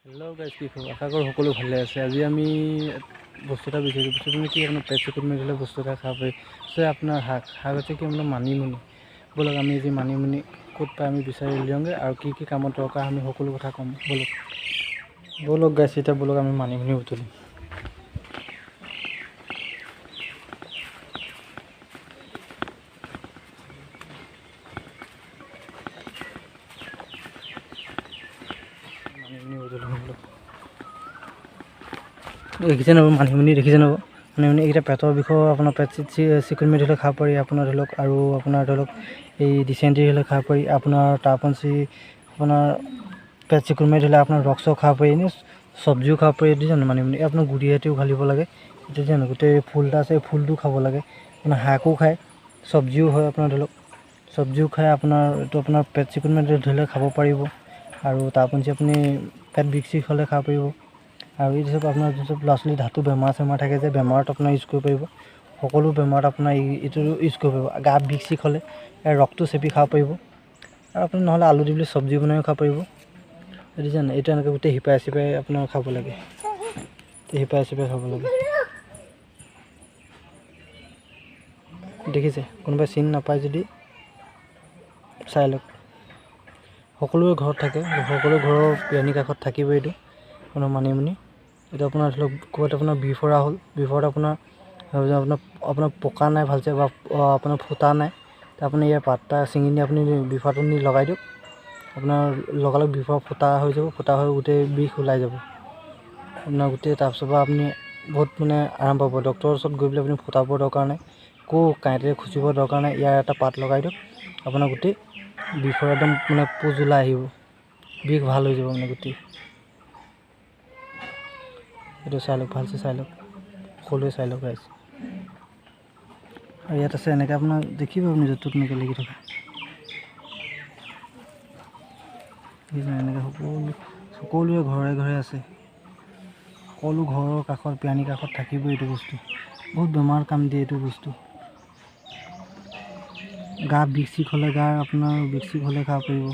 Hello' guys, কি খবৰ? আশা কৰোঁ সকলো ভালে আছে। আজি আমি বস্তু এটা বিচাৰিছোঁ। বস্তুটো মানে কি, আপোনাৰ পেট চিকুট মাৰি ধৰিলে বস্তু এটা খাব পাৰি। চ' আপোনাৰ শাক শাক হৈছে কি, আপোনাৰ মানিমুনি। ব'লক আমি আজি মানিমুনি ক'ত পাই আমি বিচাৰি উলিয়াওঁগৈ আৰু কি কি কামত দৰকাৰ আমি সকলো কথা ক'ম। ব'লক ব'লক গাইজ, এতিয়া ব'লক আমি মানিমুনি বুটলিম। মানিমুনি বুটলিম ব'লক। দেখিছে নব মানিমুনি, দেখিছে নব মানিমুনি? এইকেইটা পেটৰ বিষৰ, আপোনাৰ পেট চিকুণ মাৰি ধৰিলে খাব পাৰি আপোনাৰ ধৰি লওক। আৰু আপোনাৰ ধৰি লওক এই ডিচেণ্ট্ৰি হ'লে খাব পাৰি আপোনাৰ। তাৰপঞ্চি আপোনাৰ পেট চিকুণ মাৰি ধৰিলে আপোনাৰ ৰস চস খাব পাৰি, এনেই চব্জিও খাব পাৰি। দেখিছে মানিমুনি? এই আপোনাৰ গুড়ি উঘালিব লাগে। এতিয়া জানো গোটেই ফুল এটা আছে, এই ফুলটো খাব লাগে। আপোনাৰ শাকো খায়, চব্জিও হয়। আপোনাৰ ধৰি লওক চব্জিও খায় আপোনাৰ। এইটো আপোনাৰ পেট চিকুণ মাৰি ধৰিলে খাব পাৰিব। আৰু তাৰপঞ্চি আপুনি পেট বিষ চিষ হ'লে খাব পাৰিব। আৰু এই চব আপোনাৰ যোন চব ল'ৰা ছোৱালীৰ ধাতু বেমাৰ চেমাৰ থাকে যে, বেমাৰত আপোনাৰ ইউজ কৰিব পাৰিব। সকলো বেমাৰত আপোনাৰ এইটো ইউজ কৰিব পাৰিব। গা বিষ চিষ হ'লে ইয়াৰ ৰসটো চেপি খাব পাৰিব। আৰু আপুনি নহ'লে আলু দি পেলাই চব্জি বনাইও খাব পাৰিব। দেখিছে নাই? এইটো এনেকৈ গোটেই শিপাই চিপাই আপোনাৰ খাব লাগে, শিপাই চিপাই খাব লাগে। দেখিছে? কোনোবাই চিনি নাপায় যদি চাই লওক। সকলোৰে ঘৰত থাকে, সকলো ঘৰৰ পিৰাণিৰ কাষত থাকিবই এইটো আপোনাৰ মানিমুনি। এইটো আপোনাৰ ধৰি লওক ক'ৰবাত আপোনাৰ বিফৰা হ'ল, বিফৰাত আপোনাৰ আপোনাৰ আপোনাৰ পকা নাই ভালছে বা আপোনাৰ ফুটা নাই, আপুনি ইয়াৰ পাত এটা ছিঙি নি আপুনি বিফৰাটো নি লগাই দিয়ক। আপোনাৰ লগালগ বিফৰা ফুটা হৈ যাব, ফুটা হৈ গোটেই বিষ ওলাই যাব আপোনাৰ গোটেই। তাৰপিছৰ পৰা আপুনি বহুত মানে আৰাম পাব। ডক্টৰৰ ওচৰত গৈ পেলাই আপুনি ফুটাব দৰকাৰ নাই, একো কাঁইটেৰে খুচিব দৰকাৰ নাই। ইয়াৰ এটা পাত লগাই দিয়ক, আপোনাৰ গোটেই বিষৰ একদম মানে পুজ ওলাই আহিব, বিষ ভাল হৈ যাব মানে গোটেই। এইটো চাই লওক, ভালছে চাই লওক, সকলোৱে চাই লওক ৰাইজ। আৰু ইয়াত আছে এনেকৈ আপোনাৰ দেখিব আপুনি য'ত ত'ত এনেকৈ লাগি থকা এনেকৈ সকলোৰে ঘৰে ঘৰে আছে। সকলো ঘৰৰ কাষত পিৰাণিৰ কাষত থাকিবই এইটো বস্তু। বহুত বেমাৰ কাম দিয়ে এইটো বস্তু। গা বিষ চিষ হ'লে, গাৰ আপোনাৰ বিষ চিষ হ'লে খাব পাৰিব।